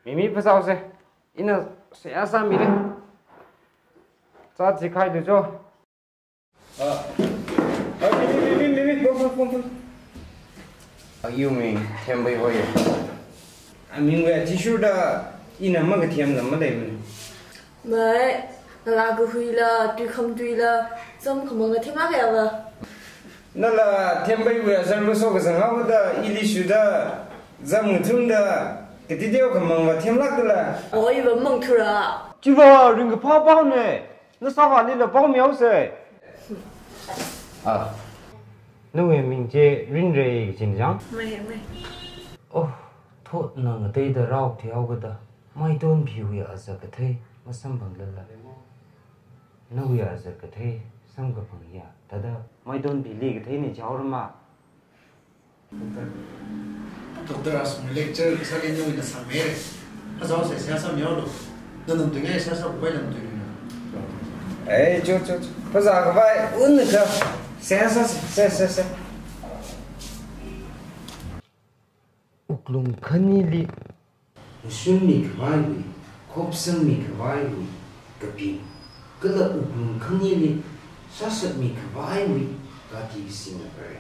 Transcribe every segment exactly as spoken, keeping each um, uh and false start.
Mimi phasāose. Ina seihā sāmire. Chā chikhailu cho. Ah. Ah, Mimi, Mimi, Mimi, phone, phone, phone, phone. Ayu ming Thembai hoi. Amingwui athishurda ina makathemla maleimana. Mai, ngalā kahuila, tui khamatuila, zam khamangla themlāk kayāva. Nala Thembaiwui azarva sokazang haoda, ili shuda, zam ngathumda, katiteo khamangva themlākdala. Oi, va mangthura. Chiva ringkaphā paone. Nasāvālila pao mihaose. Ah, nawui ming chi Rinrei kajina chang? Mai, mai. Oh, thotna ngateida rao thihaokada, Maitonbiwui azak kathei masamphanglala, nawui azak kathei samkaphang ya. Thāda Maitonbili katheina jihaorama. Doctor, Doctor Asung lecture kasāli nawui na sāmire. Phasāose, seihā sāmihaolu. Na namtuingai seihā sākhavai namtuina. Eh, cho, cho, cho. Phasākhavai, unna kha. Seihā sā, se, se, se. Wuklung khanili. Mashunmikhavaiwui, khopsangmikhavaiwui kaping, kala wuklung khanili, shāshatmikhavaiwui, kati kasingna pare.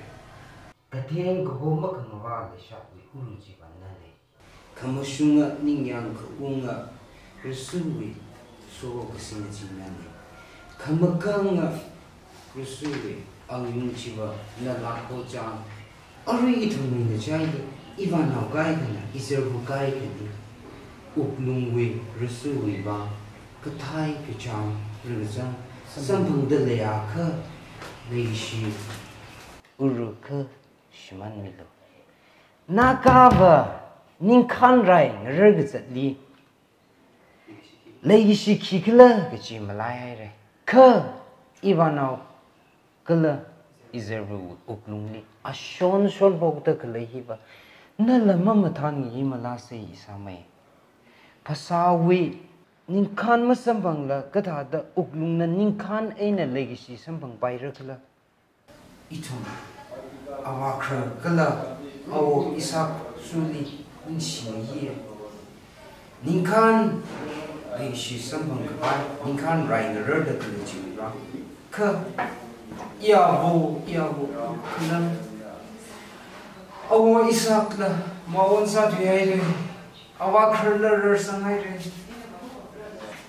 Katheng kaho makhamavā leishapwui uru chiva nale. Khamashunga ningyāng khaunga, rasuwui, so kasingna chi nale. Khamakanga, rasuwui, angyung chiva, nala khochang. Arui ithumwui ngachaili, ivānao kaikhana, izarva kaikhali, wuklungwui, rasuwui vang, kathai kachang, ringkachang, samphangda leiakha, leishi. Uru kha, shimānmilu. Nagava, ningkhan rai ngarar kazatli, leishi khikhala kachi malaihaire. Kha, ivānao kala izarva wuklungli ashon shonphokda khalei hiva, nala mamathān hi malāsei isāmei. Phasāwui ningkhan masamphangla kathāda wuklungna ningkhan eina leishi samphangpaira khala. Ithum, avā kharar kala awo Isaac suli ningshiye. Ningkhan leishi samphangkhavai, ningkhan rai ngararda khalei chiwui vang. Kha, iyavo, iyavo, khalam. Awo Isaacla, mawon sāthuihaire. Avā khararla rarsanghaire.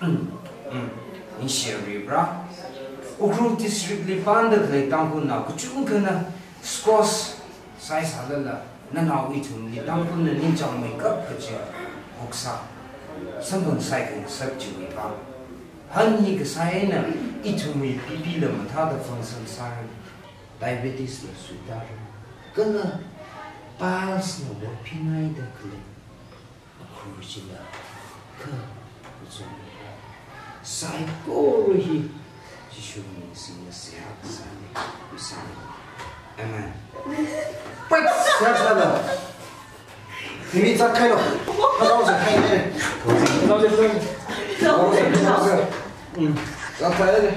Mm, mm. Ningshiribra. Ukhrul district li pānda khalei Tangkhulnao kachungkhana squash sāsālala, nanao ithumli Tangkhulna ningchāngmeikap kachi hoksā samphang sākhangasak chiwui vang. Han hi kasā eina ithumwui B P la mathāda function sāra, diabetes la suitara, kala piles na wotphingaida khalei. Akhur chila kha kachungkha saikora hi Jishu ming singda seihā kasāne, misāne. Amen. Pat seihā sāda. Mimi zatkhailo. Phasāose khaine. Phasāose, phasāose. Mm. Zatkhaile.